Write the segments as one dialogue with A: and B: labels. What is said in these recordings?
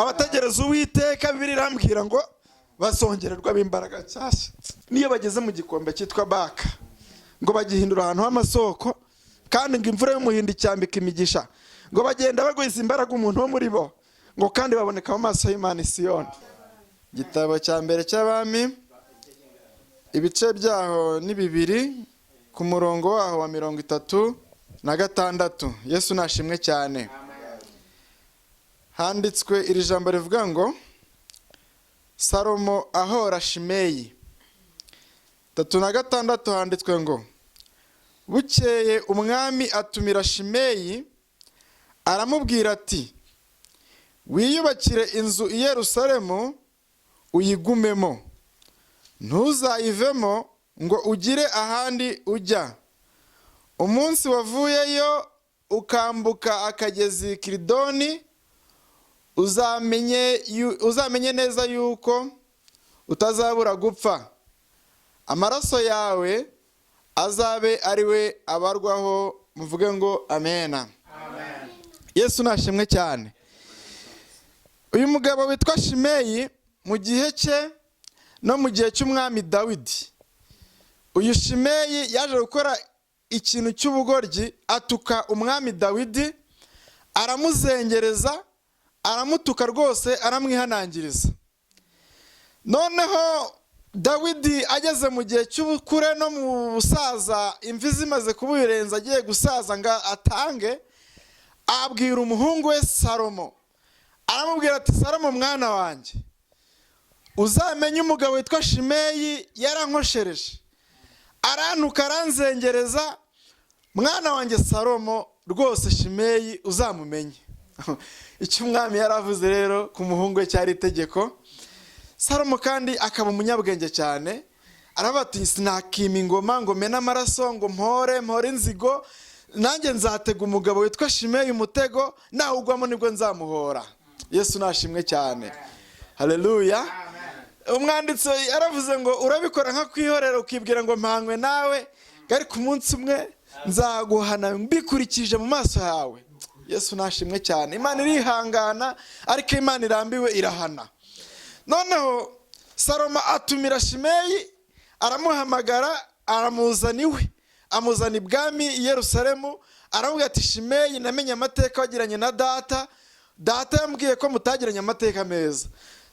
A: Abategereza Uwiteka, Bibiliya irambwira ngo bazongererwa imbaraga nshyashya. Niyo bageze mu gikombe cyitwa Baka, ngo bagihindura ahantu h'amasoko, kandi ngo imvura y'umuhindo icyambika imigisha. Ngo bagenda bagwiza imbaraga umuntu wo muri bo, ngo kandi baboneka mu maso y'Imana Isiyoni. Igitabo cya mbere cy'Abami, ibice byaho ni 2, ku murongo waho wa 36. Yesu nashimwe cyane. Handitswe iri jambo rivuga ngo: "Salomo ahora Shimeyi." 36, handitswe ngo: "Bukeye umwami atumira Shimeyi, aramubwira ati: 'Wiyubakire inzu i Yerusalemu uyigumemo, ntuzayivemo ngo ugire ahandi ujya. Umunsi wavuyeyo ukambuka akagezi Kiridoni, uzamenye neza yuko utazabura gupfa. Amaraso yawe azabe ari we abarwaho.'" Muvuge ngo amena. Yesu nashimwe cyane. Uyu mugabo witwa Shimeyi, mu gihe cye no mu gihe cy'umwami Dawidi, uyu Shimeyi yaje gukora ikintu cy'ubugoryi, atuka umwami Dawidi, aramuzengereza, aramutuka rwose, aramwihanangiriza. Noneho Dawidi ageze mu gihe cy'ubukure no mu busaza, imvi zimaze kuburenza, agiye gusaza ngo atange, abwira umuhungu we Salomo, aramubwira ati: "Salomo mwana wanjye, uzamenye umugabo witwa Shimeyi yarankoshereje, arantuka, aranzengereza. Mwana wanjye Salomo, rwose Shimeyi uzamumenye." Icyo umwami yaravuze rero ku muhungu we cyari itegeko. Salomo kandi akaba umunyabwenge cyane, aravuga ati: "Sinakima ingoma ngo mene amaraso, ngo mpore inzigo. Nanjye nzatega umugabo witwa Shimeyi umutego, nawugwamo nibwo nzamuhora." Yesu nashimwe cyane, haleluya. Umwanditsi yaravuze ngo: "Urabikora nka kwihorera, ukibwira ngo mpangwe nawe, ariko umunsi umwe nzaguhana mbikurikije mu maso yawe." Yesu nashimwe cyane. Imana irihangana, ariko Imana irambiwe irahana. Noneho Salomo atumira Shimeyi, aramuhamagara, aramuzana iwe, amuzana ibwami i Yerusalemu. Aramubwira ati: "Shimeyi, namenye amateka wagiranye na data. Data yambwiye ko mutagiranye amateka meza.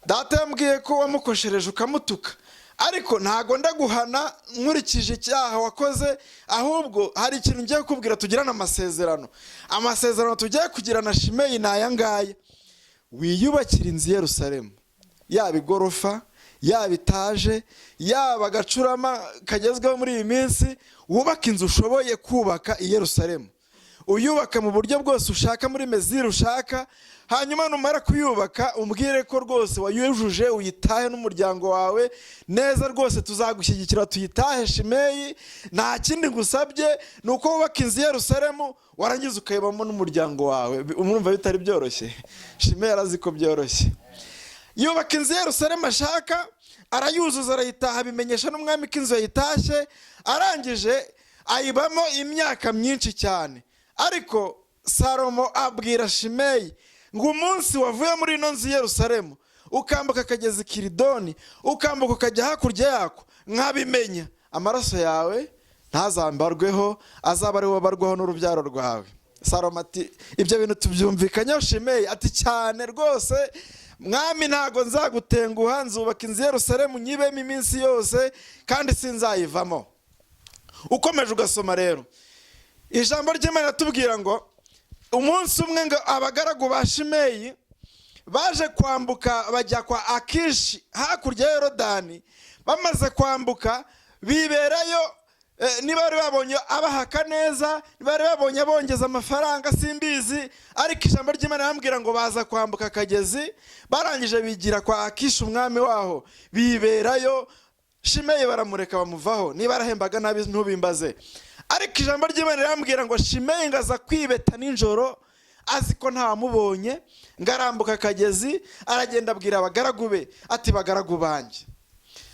A: Data yambwiye ko wamukoshereje, ukamutuka. Ariko ntago ndaguhana nkurikije icyaha wakoze, ahubwo hari ikintu ngiye kukubwira, tugirane amasezerano. Amasezerano tugiye kugirana, Shimeyi, ni aya ngaya: wiyubakire inzu i Yerusalemu, yaba igorofa, yaba etaje, yaba agacurama kagezweho muri iyi minsi. Wubake inzu ushoboye kubaka i Yerusalemu, uyubaka mu buryo bwose ushaka, muri mesure ushaka. Hanyuma numara kuyubaka, umbwire ko rwose wayujuje, uyitahe n'umuryango wawe neza. Rwose tuzagushyigikira tuyitahe. Shimeyi, nta kindi ngusabye, ni uko wubaka inzu i Yerusalemu, warangiza ukayibamo n'umuryango wawe." Umwumva bitari byoroshye? Shimeyi arazi ko byoroshye. Yubaka inzu i Yerusalemu ashaka, arayuzuza, arayitaha, abimenyesha n'umwami ko inzu yayitashye. Arangije ayibamo imyaka myinshi cyane. Ariko Salomo abwira Shimeyi ngo: "Umunsi wavuye muri ino nzu i Yerusalemu, ukambuka akagezi Kiridoni, ukambuka ukajya hakurya yako, nkabimenya, amaraso yawe ntazambarweho, azaba ari wowe abarwaho n'urubyaro rwawe." Salomo ati: "Ibyo bintu tubyumvikanyeho, Shimeyi?" Ati: "Cyane rwose mwami, ntago nzagutenguha. Nzubaka inzu i Yerusalemu nyibemo iminsi yose, kandi sinzayivamo." Ukomeje ugasoma rero, ijambo ry'Imana riratubwira ngo umunsi umwe ngo abagaragu ba Shimeyi baje kwambuka bajya kwa Akishi hakurya ya Yorodani. Bamaze kwambuka biberayo. Niba bari babonye abahaka neza, niba bari babonye abongeza amafaranga, simbizi, ariko ijambo ry'Imana rirambwira ngo baza kwambuka akagezi, barangije bigira kwa Akishi umwami waho, biberayo. Shimeyi baramureka bamuvaho. Niba arahembaga nabi ntubimbaze, ariko ijambo ry'Imana rirambwira ngo Shimeyi ngo aza kwibeta nijoro, azi ko ntawamubonye, ngo arambuka akagezi, aragenda, abwira abagaragu be ati: "Bagaragu banjye,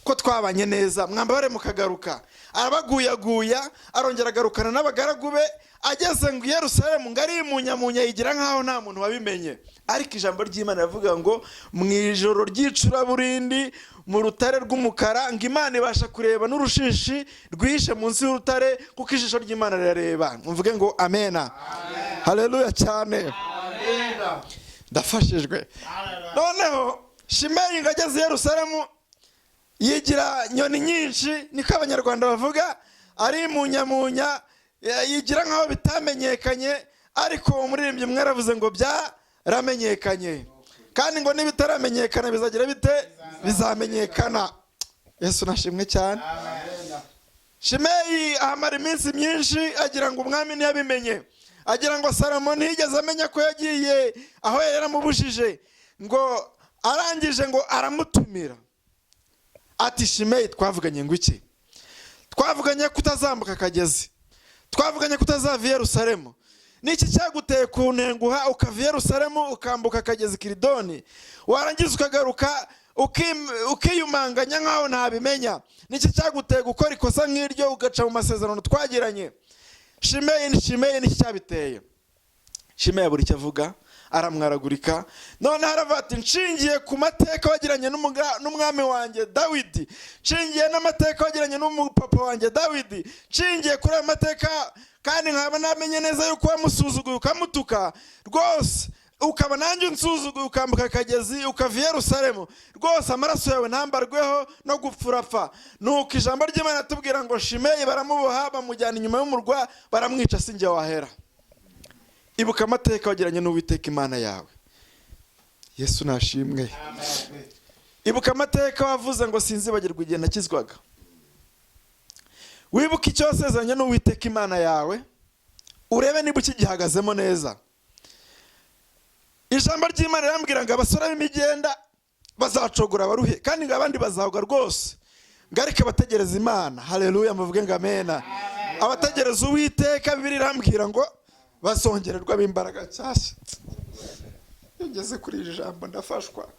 A: Ko twabanye neza, mwambabare mukagaruka. Arabaguyaguya, arongera agarukana n'abagaragu be. Ageze ngo i Yerusalemu, ngo arimunyamunya, yigira nk'aho nta muntu wabimenye. Ariko ijambo ry'Imana rivuga ngo mu ijoro ry'icuraburindi, mu rutare rw'umukara, ngo Imana ibasha kureba n'urushishi rwihishe munsi y'urutare, kuko ijisho ry'Imana rirareba. Mvuge ngo amena, haleluya cyane, ndafashijwe. Noneho Shimeyi ngo ageze i Yerusalemu, yigira nyoni nyinshi, niko Abanyarwanda bavuga, arimunyamunya, yigira nk'aho bitamenyekanye. Ariko umuririmbyi umwe yaravuze ngo byaramenyekanye, kandi ngo nibitaramenyekana bizagira bite? Bizamenyekana. Yesu nashimwe cyane. Shimeyi ahamara iminsi myinshi, agira ngo umwami ntiyabimenye, agira ngo Salomo ntiyigeze amenya ko yagiye aho yari yaramubujije. Ngo arangije ngo aramutumira, ati: "Shimeyi, twavuganye ngo iki? Twavuganye kutazambuka akagezi, twavuganye kutazava i Yerusalemu. Niki cyaguteye kuntenguha, ukava i Yerusalemu, ukambuka akagezi Kiridoni, warangiza ukagaruka, ukiyumanganya nk'aho ntabimenya? Niki cyaguteye gukora ikosa nk'iryo, ugaca mu masezerano twagiranye? Shimeyi, Shimeyi, niki cyabiteye?" Shimeyi abura icyo avuga, aramwaragurika. Noneho aravuga ati: "Nshingiye ku mateka wagiranye n'umwami wanjye Dawidi, nshingiye n'amateka wagiranye n'umupapa wanjye Dawidi, nshingiye kuri ayo mateka, kandi nkaba namenye neza yuko wamusuzuguye, ukamutuka rwose, ukaba nanjye unsuzuguye, ukambuka akagezi, ukava i Yerusalemu, rwose amaraso yawe ntambarweho, no gupfa urapfa." Nuko ijambo ry'Imana atubwira ngo Shimeyi baramuboha, bamujyana inyuma y'umurwa, baramwica. Sinjye wahera. Ibuka amateka wagiranye n'Uwiteka Imana yawe. Yesu nashimwe. Ibuka amateka wavuze ngo: "Sinzibagirwa igihe nakizwaga." Wibuke icyo wasezeranye n'Uwiteka Imana yawe, urebe niba ukigihagazemo neza. Ijambo ry'Imana rirambwira ngo abasore b'imigenda bazacogora baruhe, kandi ngo abandi bazagwa rwose, ngo ariko abategereza Imana, haleluya, muvuge ngo amena, abategereza Uwiteka, Bibiliya irambwira ngo bazongererwamo imbaraga nshyashya. Iyo ngeze kuri iri jambo ndafashwa.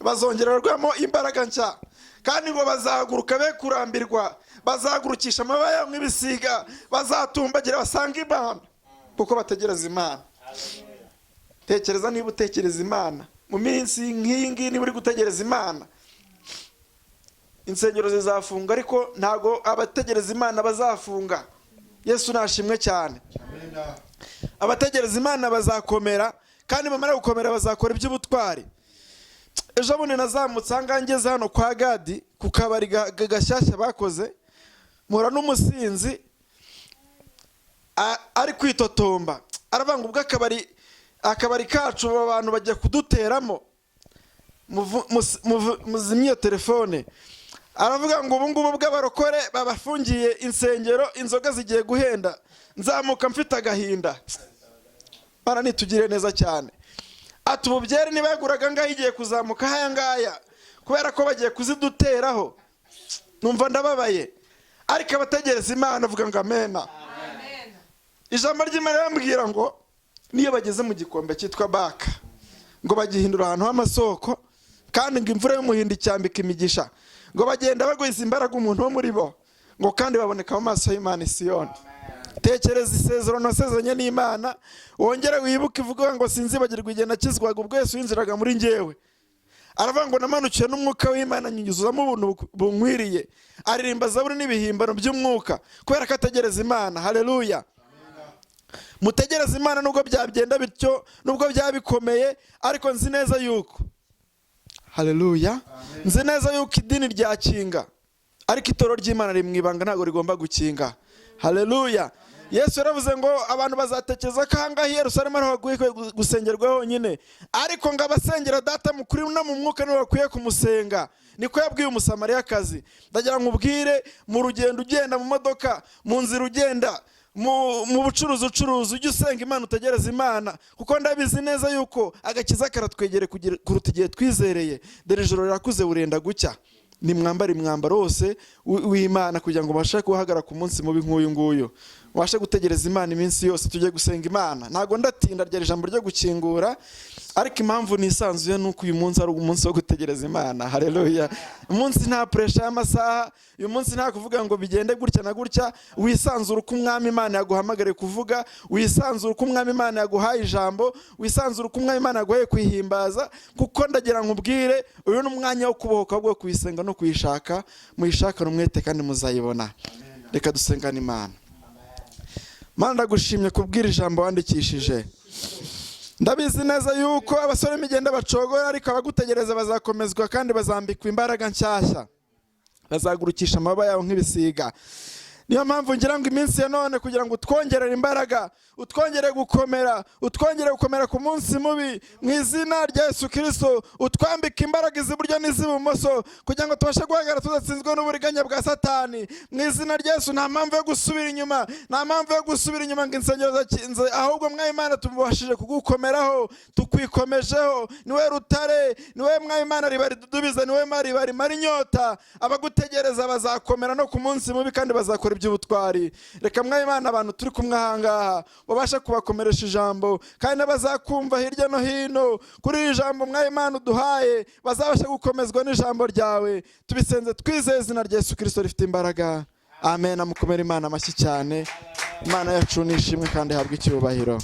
A: Bazongererwamo imbaraga nshya, kandi ngo bazahaguruka be kurambirwa, bazahagurukisha amababa yabo nk'ibisiga, bazatumbagira basanga Imana, kuko bategereza Imana. Tekereza niba utekereza Imana mu minsi nk'iyi ngiyi, niba uri gutegereza Imana. Insengero zizafunga, ariko ntabwo abategereza Imana bazafunga. Yesu nashimwe cyane. Abategereza Imana bazakomera, kandi bamara gukomera bazakora iby'ubutwari. Ejo bundi nazamutse ahangaha, ngeze hano kwa Gadi, ku kabari gashyashya bakoze, mpura n'umusinzi ari kwitotomba, aravuga ngo ubwo akabari kacu aba bantu bagiye kuduteramo. Muzimye iyo telefone. Aravuga ngo ubu ngubu bw'abarokore babafungiye insengero, inzoga zigiye guhenda, nzamuka mfite agahinda. Mana nitugire neza cyane. Ati: "Ubu byeri niba yaguraga ngaho, igiye kuzamuka aya ngaya kubera ko bagiye kuziduteraho, numva ndababaye." Ariko abategereza Imana, avuga ngo amena. Ijambo ry'Imana rirambwira ngo niyo bageze mu gikombe cyitwa Baka, ngo bagihindura ahantu h'amasoko, kandi ngo imvura y'umuhindo icyambika imigisha, ngo bagenda bagwiza imbaraga umuntu wo muri bo, ngo kandi baboneka mu maso y'Imana Isiyoni. Tekereza isezerano wasezeranye n'Imana, wongere wibuke ivuga ngo: "Sinzibagirwa igihe nakizwaga, ubwo Yesu yinjiraga muri njyewe." Aravuga ngo: "Namanukiwe n'umwuka w'Imana, nyuzuzamo ubuntu bunkwiriye." Aririmba zaburi n'ibihimbano by'umwuka kubera ko ategereza Imana. Haleluya. Mutegereze Imana nubwo byagenda bityo, nubwo byaba bikomeye. Ariko nzi neza yuko, haleluya, nzi neza yuko idini ryakinga, ariko itorero ry'Imana riri mu ibanga, ntabwo rigomba gukinga. Haleluya. Yesu yaravuze ngo abantu bazatekereza ko ahangaha i Yerusalemu ariho hakwiye gusengerwa honyine, ariko ngo abasengera Data mukuri no mu mwuka nibo bakwiye kumusenga. Niko yabwiye Umusamariyakazi. Ndagira ngo ubwire mu rugendo ugenda, mu modoka, mu nzira ugenda, mu bucuruzi ucuruza, ujye usenga Imana, utegereze Imana, kuko ndabizi neza yuko agakiza karatwegere kuruta igihe twizereye. Dore ijoro rirakuze, burenda gucya. Nimwambare imwambaro wose w'Imana kugira ngo mubashe guhagarara ku munsi mubi nk'uyu nguyu, mubashe gutegereza Imana iminsi yose. Tujye gusenga Imana. Ntabwo ndatinda, ryari ijambo ryo gukingura, ariko impamvu nisanzuye ni uko uyu munsi ari umunsi wo gutegereza Imana. Haleluya! Umunsi nta pressure y'amasaha, uyu munsi nta kuvuga ngo bigende gutya na gutya. Wisanzura uko Umwami Imana yaguhamagariye kuvuga, wisanzura uko Umwami Imana yaguhaye ijambo, wisanzura uko Umwami Imana yaguhaye kuyihimbaza, kuko ndagira ngo ubwire, uyu ni umwanya wo kubohoka bwo kuyisenga no kuyishaka. Muyishakane umwete kandi muzayibona. Reka dusengane Imana. Mana, ndagushimye kubwira ijambo wandikishije. Ndabizi neza yuko abasore imigenda bacogora, ariko abagutegereza bazakomezwa kandi bazambikwa imbaraga nshyashya, bazagurukisha amababa yabo nk'ibisiga. Niyo mpamvu ngira ngo iminsi ya none, kugira ngo utwongerere imbaraga, utwongere gukomera, utwongere gukomera ku munsi mubi, mu izina rya Yesu Kirisito, utwambike imbaraga iz'iburyo n'iz'ibumoso kugira ngo tubashe guhagarara tudatsinzwe n'uburiganya bwa Satani, mu izina rya Yesu. Nta mpamvu yo gusubira inyuma, nta mpamvu yo gusubira inyuma ngo insengero zakinze, ahubwo mwami Imana, tubashije kugukomeraho, tukwikomejeho. Niwe rutare, niwe mwami Imana riba ridudubiza, niwe mariba rimara inyota. Abagutegereza bazakomera no ku munsi mubi kandi bazakora iby'ubutwari. Reka mwami Imana, abantu turi kumwe ahangaha babashe kubakomeresha ijambo, kandi n'abazakumva hirya no hino kuri iri jambo mwami Imana uduhaye, bazabashe gukomezwa n'ijambo ryawe. Tubisenze twizeye izina rya Yesu Kirisito rifite imbaraga. Amen. Amukomere Imana amashyi cyane. Imana yacu ni ishimwe kandi ihabwe icyubahiro.